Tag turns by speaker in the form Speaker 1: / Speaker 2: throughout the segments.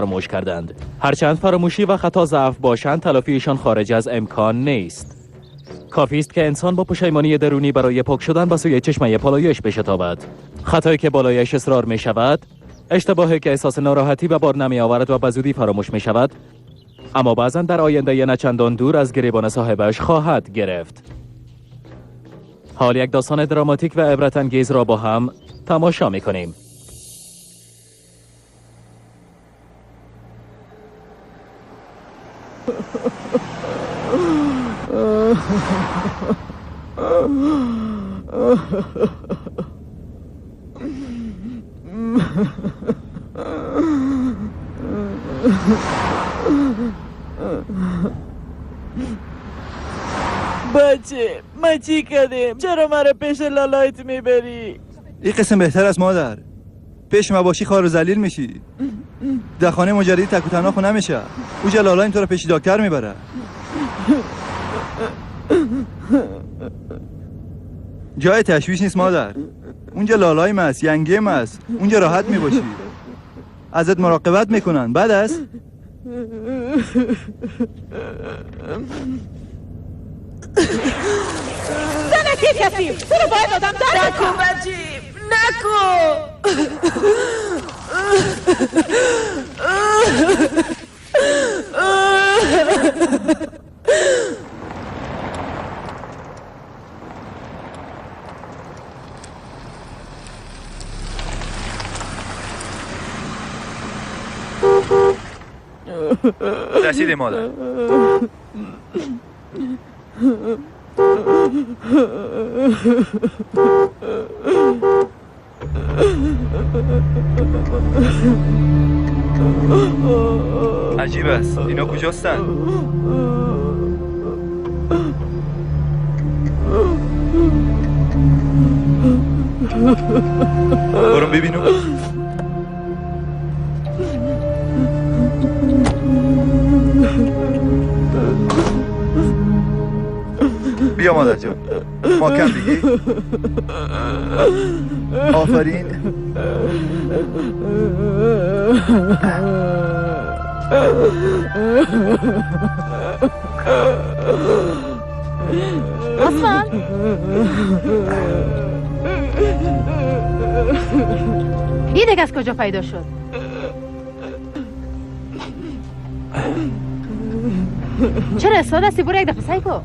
Speaker 1: فراموش کردند. هرچند فراموشی و خطا ضعف باشند، تلافیشان خارج از امکان نیست. کافی است که انسان با پشیمانی درونی برای پاک شدن به سوی چشمه پالایش بشتابد. خطایی که بالایش اصرار می شود، اشتباهی که احساس ناراحتی به بار نمی آورد و به زودی فراموش می شود، اما بعضا در آینده نه چندان دور از گریبان صاحبش خواهد گرفت. حال یک داستان دراماتیک و عبرت انگیز را با هم تماشا می کنیم.
Speaker 2: بچه ما چی کردیم؟ چرا مرا پیش لالایت میبری؟
Speaker 3: این قسم بهتر از مادر. پیش ما باشی خار و ذلیل میشی. در خانه مجردی تک و تنها خو نمیشه. اوجا لالایم تو رو پیش دکتر میبره. جای تشویش نیست مادر. اونجا لالایم است، ینگیم است. اونجا راحت میباشی. ازت مراقبت میکنن. بعد است
Speaker 4: زنکی کسی تو رو باید آدم در
Speaker 2: نکن بچی، نکن.
Speaker 3: رسیدیم مادر. عجیب است، اینا کجاستن؟ برو ببینم. بیا مادر جان، ما کم بگی. آفرین.
Speaker 4: عثمان، این دیگه از کجا پیدا شد؟ چرا استاد هستی؟ برو یک دفعه سعی کن.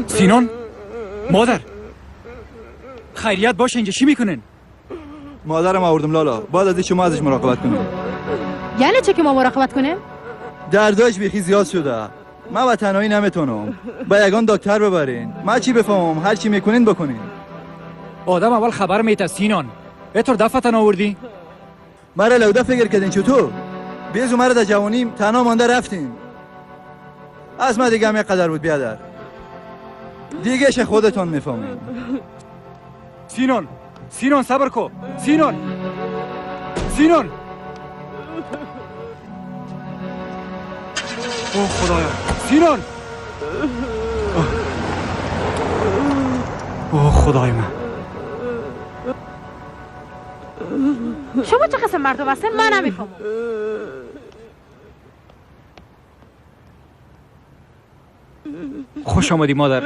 Speaker 5: سینان، مادر خیریت باشه، اینجا چی میکنن؟
Speaker 3: مادرم آوردم لالا، بعد از شما ازش مراقبت کنیم.
Speaker 4: یعنی چه که ما مراقبت کنیم؟
Speaker 3: درداش بیخی زیاد شده. من با تنهایی نمیتونم. با یگان دکتر ببرین. من چی بفهمم؟ هر چی میکنین بکنین.
Speaker 5: آدم اول خبر میته سینان. اینطور دفتن آوردی؟
Speaker 3: مرا لوده فکر کردین چطور؟ بیزو مرا در جوانیم تنها مانده رفتین. از من دیگه هم قدر بود بیادر. دیگه شه خودتون میفهمین.
Speaker 5: سینان، سینان صبر کو. سینان، سینان. اوه خدایا، سینان. اوه خدای من.
Speaker 4: شما چه قسم مردم هستین؟ من نمیفهمم.
Speaker 5: خوش آمدی مادر.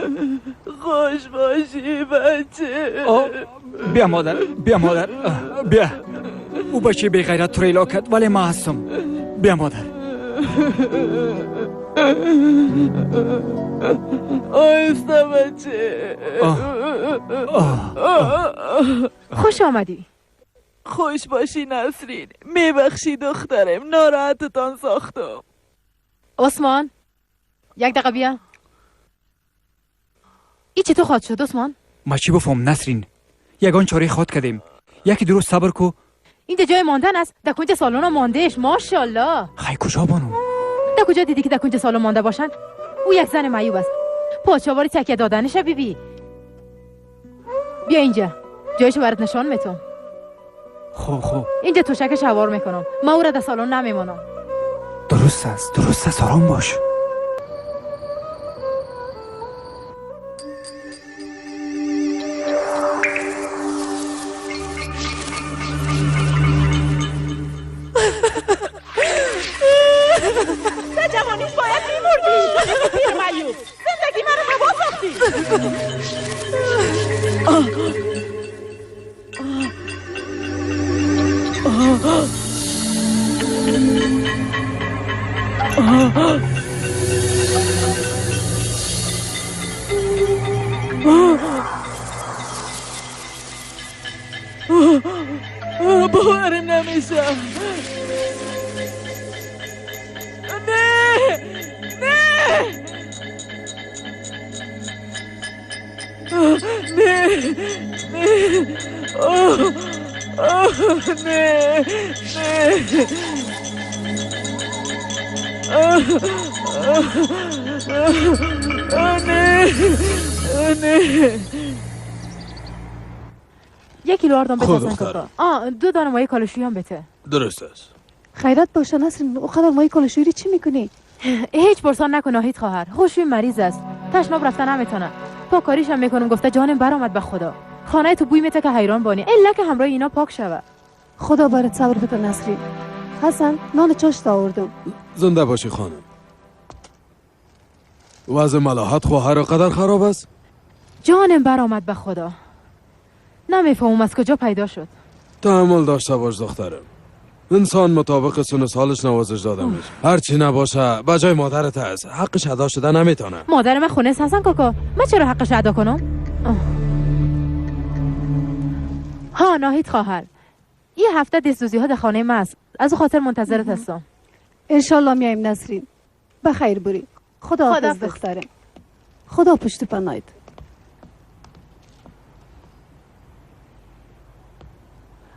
Speaker 2: خوش باشی بچه.
Speaker 5: بیا مادر، بیا مادر، بیا. او بچه بی غیرت تو را کرد ولی ما هستم. بیا مادر.
Speaker 2: آهسته بچه.
Speaker 4: خوش آمدی.
Speaker 2: خوش باشی نسرین. میبخشی دخترم، ناراحتتان ساختم.
Speaker 4: عثمان یک دقیقه بیا. ای چطور خواهد شد عثمان؟
Speaker 5: ما چی بفهم نسرین؟ یگان چاره خواد کردیم. یکی درست صبر کو.
Speaker 4: اینجا جای ماندن است. در کنج سالن ماندهش. ماشاءالله.
Speaker 5: خی کجا بانو؟
Speaker 4: در کجا دیدی که در کنج سالن مانده باشن؟ او یک زن معیوب است. پاچاواری تکیه دادنشه بیبی. بیا اینجا، جایشو برات نشان میتم.
Speaker 5: خب خب
Speaker 4: اینجا تشکش هوار میکنم. ما او را در سالن نمیمانم.
Speaker 5: درست است، درست است، آرام باش.
Speaker 2: در جوانیش باید میمردی پیر معیوب. زندگی منو تباه ساختی. باورم نمیشه. نه نه نه نه اوه نه نه نه نه.
Speaker 4: یک کیلو آردم بده حسن کاکا. دو دانه مایه کالشویی هم بده.
Speaker 6: درست است.
Speaker 7: خیرات باشه نسرین، او قدر مایه کالشویی چی میکنی؟
Speaker 4: هیچ پرسان نکن ناهید خواهر. خوشوی مریض است، تشناب رفتن نمیتونه. پاکاریش هم میکنم، گفته جانم برآمد به خدا. خانه تو بوی میته که حیران بانی. الا که همراه اینا پاک شوه.
Speaker 7: خدا برات صبر بده نسرین. حسن نان چاشت آوردم.
Speaker 6: زنده باشی خانم. وضع ملاحت خواهر قدر خراب است؟
Speaker 4: جانم برآمد به خدا. نمیفهمم از کجا پیدا شد.
Speaker 6: تحمل داشته باش دخترم. انسان مطابق سن سالش نوازش داده میشه. هرچی نباشه به جای مادرت است، حقش ادا شده نمیتونه.
Speaker 4: مادر من خونه است حسن کاکا، من چرا حقش ادا کنم؟ ها ناهید خواهر، یه هفته دستوزی ها در خانه من است، از او خاطر منتظرت هستم.
Speaker 7: انشالله میایم نسرین. بخیر بری. خدا حافظ دخترم. خدا پشت پناهت.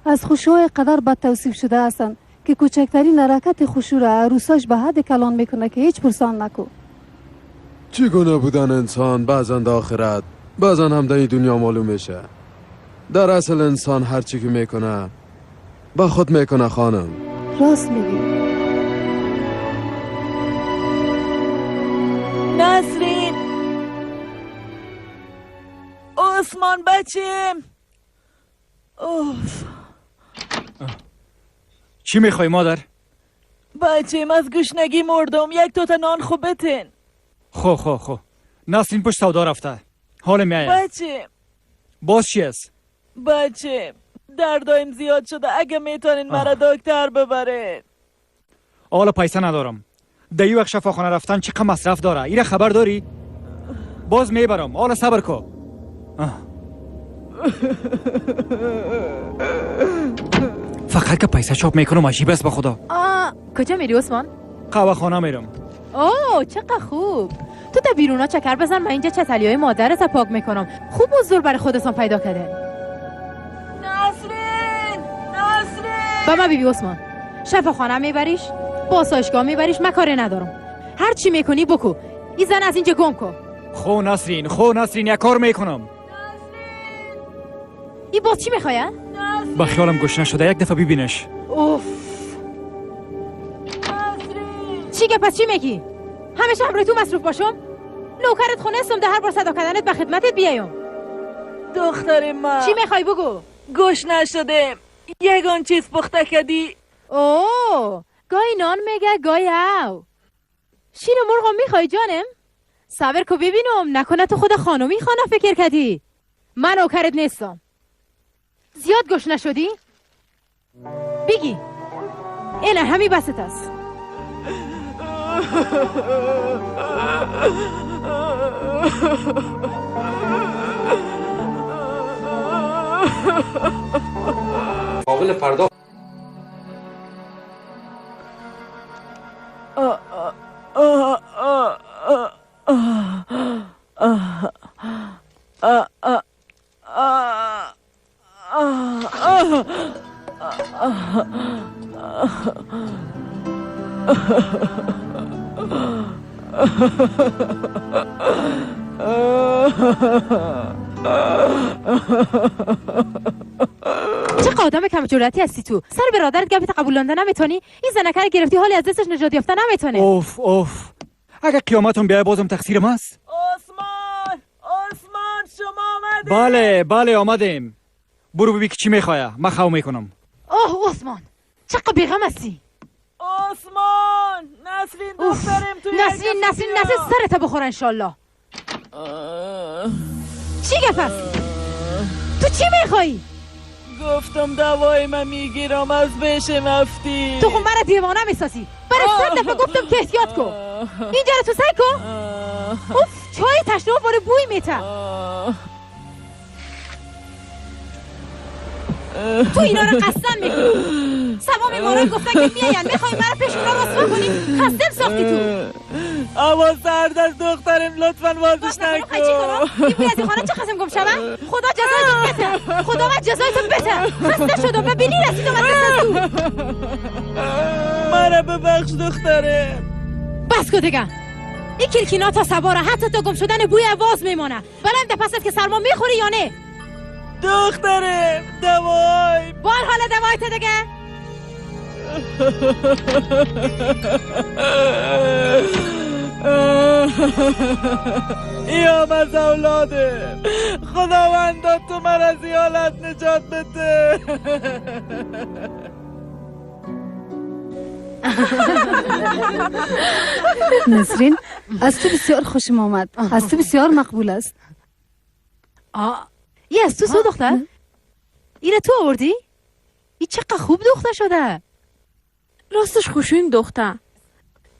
Speaker 7: از خوشوهای قدر بد توصیف شده هستند که کوچکترین حرکت خوشو را عروساش به حد کلان میکنه که هیچ پرسان نکو.
Speaker 6: چگونه بودن انسان بعضا در آخرت بعضا هم در دنیا معلوم میشه. در اصل انسان هر چی که میکنه با خود میکنه خانم.
Speaker 7: راست میگی.
Speaker 2: نسرین، عثمان بچیم. اوف.
Speaker 5: چی میخوای مادر؟
Speaker 2: بچیم از گشنگی مردم، یک تا نان خوب بتین.
Speaker 5: خو خو خو نسرین پشت سودا رفته، حال میایه.
Speaker 2: بچیم
Speaker 5: باز چی است؟
Speaker 2: بچیم دردایم زیاد شده، اگه میتونین مرا دکتر ببرین.
Speaker 5: حالا پیسه ندارم. در این وقت شفاخانه رفتن چقدر مصرف داره، ایره خبر داری؟ باز میبرم، حالا صبر کو. فقط که پیسه چاپ میکنم عجیب است به خدا.
Speaker 4: کجا میری عثمان؟
Speaker 5: قهوه خانه میرم.
Speaker 4: اوه چقدر خوب. تو تا بیرونا چکر بزن، من اینجا چتلیای مادرت پاک میکنم. خوب مزدور برای خودتان پیدا کرده.
Speaker 2: نسرین، نسرین.
Speaker 4: با من بیبی عثمان. شفاخانه میبریش، باسایشگاه میبریش، من کاری ندارم. هر چی میکنی بکو. این زن از اینجا گم کو.
Speaker 5: خو نسرین، خو نسرین، یک کار میکنم.
Speaker 4: این باز چی میخوایه؟
Speaker 5: با خیالم گشنه شده، یک دفعه ببینش.
Speaker 4: اوف. چی گه پس چی میگی؟ همیشه همراه تو مصروف باشم؟ نوکرت خونه استم، ده هر بار صدا کردنت به خدمتت بیایم.
Speaker 2: دختر من
Speaker 4: چی میخوای بگو؟
Speaker 2: گشنه شده، یگان چیز پخته کردی؟
Speaker 4: اوه گاهی نان میگه گاهی او. شیر مرغم میخوای جانم؟ صبر کو ببینم، نکنه تو خود خانمی خانه فکر کردی. من نوکرت نیستم. زیاد گشنه شدی؟ بگی اینه همی بست است.
Speaker 8: قابل پرداخت.
Speaker 4: چه آدم کم جرأتی هستی تو. سر برادرت گپت قبولانده نمیتونی. این زنکه رو گرفتی حالی از دستش نجات یافته نمیتونه.
Speaker 5: اوف اوف، اگه قیامتون بیای بازم تقصیر ماست.
Speaker 2: عثمان، عثمان شما آمدید؟
Speaker 5: بله بله آمدیم. برو ببین که چی میخواه، من خو میکنم.
Speaker 4: اوه عثمان چقدر بیغم هستی.
Speaker 2: عثمان نسرین دخترم توی
Speaker 4: نسرین نسرین نسرین سرت بخور انشالله. چی گپ است؟ تو چی میخوایی؟
Speaker 2: گفتم دوای من میگیرم از بهش مفتی.
Speaker 4: تو خب مرا دیوانه میسازی. برای 100 دفعه گفتم که احتیاط کن. اینجا رو تو سعی کن. اوف چای تشنه باره بوی میته. تو اینا رو قصدن میکنی. سبا میمارای گفتن که میاین میخوای مرا پیش اونا رسوا کنی. خستم ساختی تو.
Speaker 2: اما سردست دخترم لطفا بازش نکن.
Speaker 4: این بوی از این خانه چه قسم گم شوم؟ خدا جزایتون بده. خداوند جزایتون بده. خسته شدم به بینی رسیدم از دست از تو.
Speaker 2: مرا ببخش دخترم.
Speaker 4: بس کن دیگه. این کلکینا تا سبا را حتی تا گم شدن بوی آواز میمانه. بلند پس که سرما میخوری یا نه؟
Speaker 2: دخترم دوای
Speaker 4: بار حالا دوای تا دیگه.
Speaker 2: ایام از اولاده خداوندا تو من از این حالت نجات بده.
Speaker 7: نسرین از تو بسیار خوشم آمد. از تو بسیار مقبول است.
Speaker 4: یه از تو سو دختر؟ ایره تو آوردی؟ ای چقدر خوب دختر شده.
Speaker 9: راستش خوشویم دختر.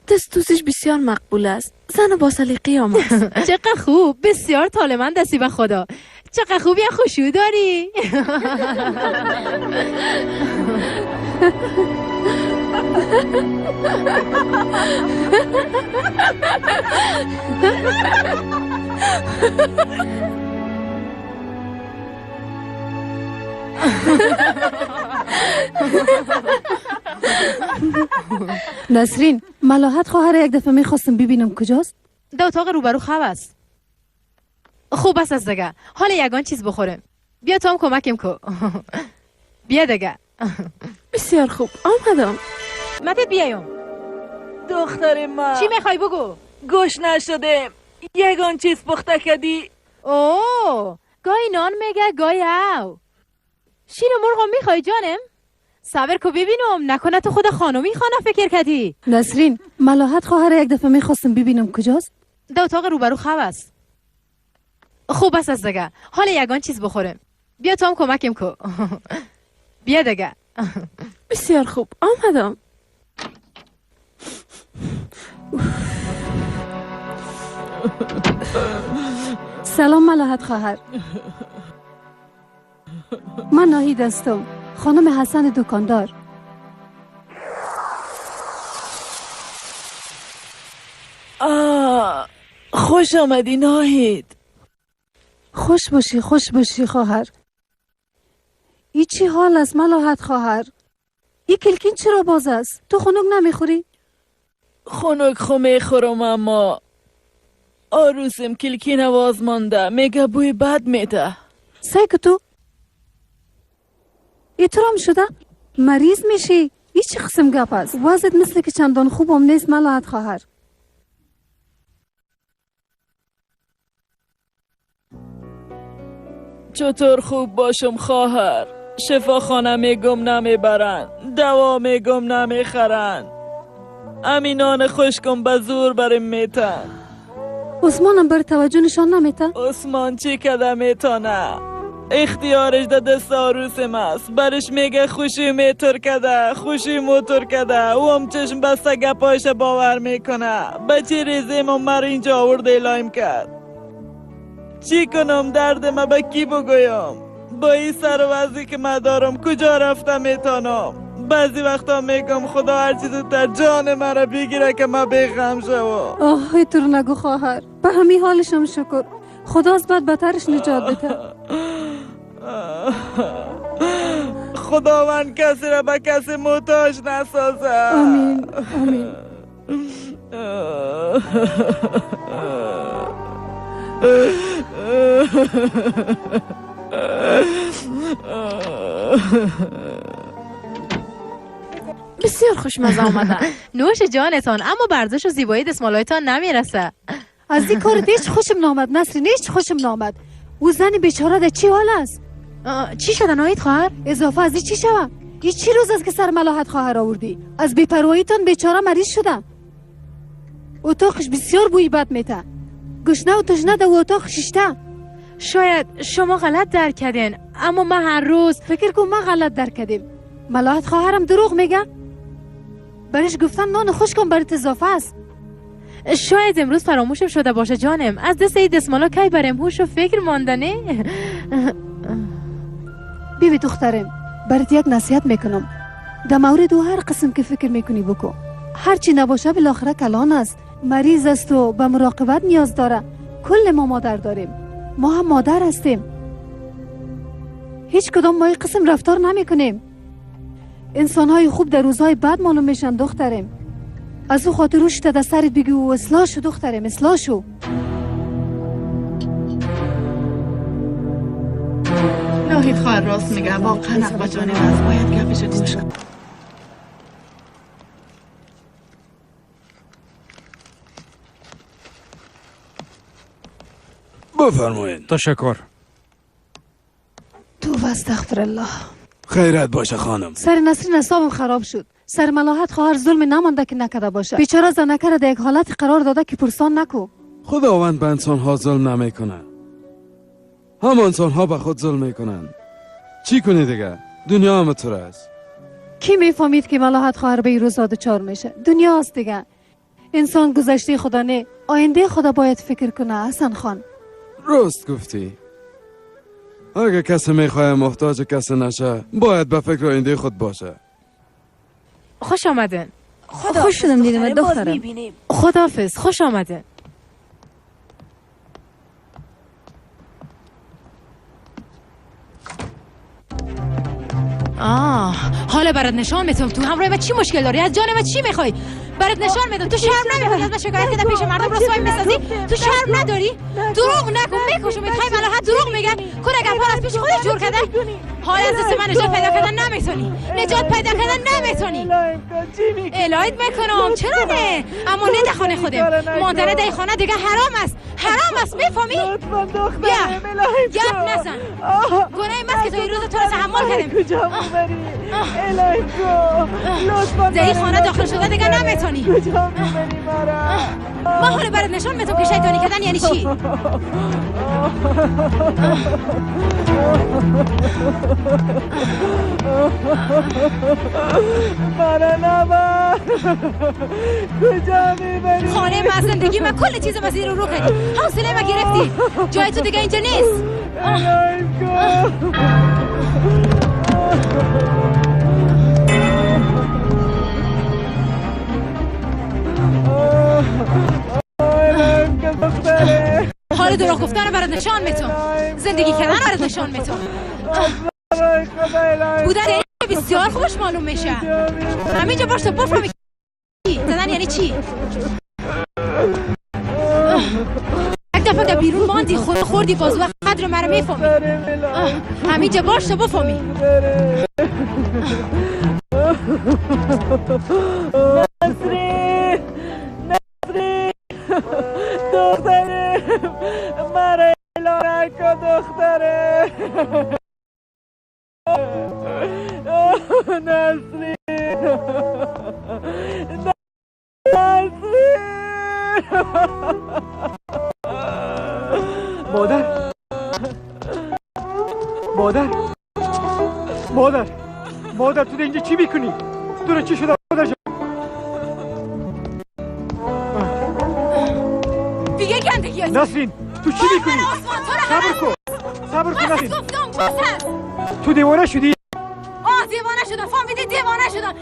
Speaker 9: دست توسش بسیار مقبول است. زن با سلیقه آمد.
Speaker 4: چقدر خوب، بسیار طالمند هستی به خدا. چقدر خوبی خوشو داری.
Speaker 7: نسرین ملاحت خواهر یک دفعه میخواستم ببینم کجاست؟
Speaker 4: در اتاق روبرو خواب است. خوب است از دیگه. حالا یگان چیز بخورم. بیا تو هم کمکم کو. بیا دیگه.
Speaker 9: بسیار خوب آمدم.
Speaker 4: مدد بیایم.
Speaker 2: دختر ما
Speaker 4: چی میخوای بگو؟
Speaker 2: گوش نشدم. یگان چیز پخته کردی؟
Speaker 4: اوه گاهی نان میگه گاهی او. شیر مرغم میخوای جانم؟ صبر کو ببینم نکنه تو خود خانمی خانه فکر کردی.
Speaker 7: نسرین ملاحت خواهر یک دفعه میخواستم ببینم کجاست؟
Speaker 4: در اتاق روبرو خواب است. خوب است از دیگه. حالا یگان چیز بخورم. بیا تو هم کمکم کو. بیا دیگه.
Speaker 9: بسیار خوب آمدم.
Speaker 7: سلام ملاحت خواهر. من ناهید هستم، خانم حسن دکاندار.
Speaker 2: آه خوش آمدی ناهید.
Speaker 7: خوش باشی خوش باشی خواهر. ای چی حال است ملاحت خواهر؟ ای کلکین چرا باز است؟ تو خنک نمیخوری؟
Speaker 2: خنک خو میخورم اما آروسم کلکین باز مانده، میگه بوی بد میده.
Speaker 7: سعی که تو ایترام شده؟ مریض میشی؟ ای چی قسم گپ است؟ وضعت مثل که چندان خوبم نیست ملاحت خواهر.
Speaker 2: چطور خوب باشم خواهر؟ شفاخانه میگم نمیبرن، دوا میگم نمیخرن، امینان خشکم به زور بریم میتن.
Speaker 7: عثمانم بر توجه نشان نمیته؟
Speaker 2: عثمان چی کده میتانه؟ اختیارش ده دست عروسم است. برش میگه خوشی میتر کده، خوشی موتور کده، او هم چشم بسته گپایش باور میکنه. به چی ریزیم و مرا اینجا آورده اعلایم کرد؟ چی کنم؟ درد ما به کی بگویم؟ با این سر و وضعی که من دارم کجا رفته میتانم؟ بعضی وقتا میگم خدا هرچی زودتر جان مرا بگیره که من بیغم شوم.
Speaker 7: آه اینطور نگو خواهر، به همین حالشم شکر. خدا از بد بدترش نجات بده.
Speaker 2: خداوند کسی را به کسی محتاج نسازه.
Speaker 7: آمین آمین.
Speaker 9: بسیار خوشمزه آمده.
Speaker 4: نوش جانتان، اما برزش و زیبایی دستمالایتان نمیرسه.
Speaker 7: از این کار هیچ خوشم نامد نسرین، هیچ خوشم نامد. او زن بیچاره در چی حال است؟
Speaker 4: چی شده ناهید خواهر؟
Speaker 7: اضافه از این چی شوه؟ این چی روز است که سر ملاحت خواهر آوردی؟ از بی‌پرواییتان بیچاره مریض شده. اتاقش بسیار بوی بد میته. گشنه و تشنه در اتاق شیشته.
Speaker 4: شاید شما غلط درک کردین، اما من هر روز
Speaker 7: فکر کن من غلط درک کردیم. ملاحت خواهرم دروغ میگه. برش گفتم نان خوش کن برات اضافه است.
Speaker 4: شاید امروز فراموشم شده باشه جانم. از دست این دستمالا کی برم هوش و فکر ماندنه.
Speaker 7: بیبی دخترم، برات یک نصیحت میکنم. در مورد او هر قسم که فکر میکنی بکن. هرچی نباشه بالاخره کلان است، مریض است و به مراقبت نیاز داره. کل ما مادر داریم، ما هم مادر هستیم. هیچ کدام ما این قسم رفتار نمیکنیم. انسانهای خوب در روزهای بد معلوم میشن دخترم. از او خاطر روش در سرت بگی و اصلاح شو دخترم، اصلاح شو.
Speaker 2: ناهید خواهر راست میگه، واقعا حق جانب است، باید گپش گوش کن.
Speaker 6: بفرمایید.
Speaker 5: تشکر.
Speaker 7: تو استغفر الله.
Speaker 6: خیرت باشه خانم.
Speaker 7: سر نسرین اعصابم خراب شد. سر ملاحت خواهر ظلم نمانده که نکرده باشه. بیچاره زنکه را در یک حالت قرار داده که پرسان نکو.
Speaker 6: خداوند به انسان ها ظلم نمیکنه. هم انسان ها به خود ظلم میکنن. چی کنی دیگه؟ دنیا هم طور است.
Speaker 7: کی میفهمید که ملاحت خواهر به این روزا دچار میشه؟ دنیا است دیگه. انسان گذشته خدا نه، آینده خدا باید فکر کنه حسن خان.
Speaker 6: راست گفتی. اگه کسی میخواه محتاج کسی نشه، باید به فکر آینده خود باشه.
Speaker 4: خوش آمدن.
Speaker 10: خوش شدم دیدم دخترم.
Speaker 4: خداحافظ. خوش آمدن. آه، حالا برات نشان میتم تو همراه من چی مشکل داری؟ از جان من چی میخوای؟ برات نشان میدم. تو شرم نمیخوای از من شکایت کردن پیش مردم رسوایی میسازی؟ تو شرم نداری؟ دروغ نکن، میکشم. میخوای ملاحت دروغ میگه. کل گپا از پیش خودش جور کرده. حالا از دست من نجات پیدا کردن نمیتونی. نجات پیدا کردن نمیتونی. الهیت میکنم. چرا نه؟ اما نه در خانه خودم. ماندن در خانه دیگه حرام است. حرام است، میفهمی؟ بیا گپ نزن. گناه من که تو این روز تو را تحمل کردم.
Speaker 2: کجا میبری؟ الهی کو
Speaker 4: در این خانه داخل شده دیگه نمیتونی.
Speaker 2: کجا میبری مرا؟
Speaker 4: من حالا برات نشان میدم که شیطانی کردن یعنی چی.
Speaker 2: مرا نبر. کجا میبری؟
Speaker 4: خانه من، زندگی من، کل چیز من زیر رو کردی. حوصله من گرفتی. جای تو دیگه اینجا نیست.
Speaker 2: الهی کو.
Speaker 4: حال دروغ گفتن رو برات نشان میتم. زندگی کردن برات نشان میتم. بودن بسیار خوش معلوم میشه. همینجا باش تا بفهمی زدن یعنی چی. یک دفعه که بیرون ماندی خود خوردی باز وقت قدر مرا میفهمی. همینجا باش تا بفهمی.
Speaker 2: نسرین، نسرین دخترم، مرا اعلان نکن دخترم. نسرین، نسرین.
Speaker 5: مادر، مادر، مادر، مادر، تو اینجا چی میکنی؟ تو رو چی شده مادر جان؟
Speaker 4: دیگه گندگی هست.
Speaker 5: نسرین تو چی میکنی؟ صبر کن، صبر کن نسرین.
Speaker 4: گفتم بس.
Speaker 5: تو دیوانه شدی؟
Speaker 4: آه دیوانه شدم، فهمیدی؟ دیوانه شدم.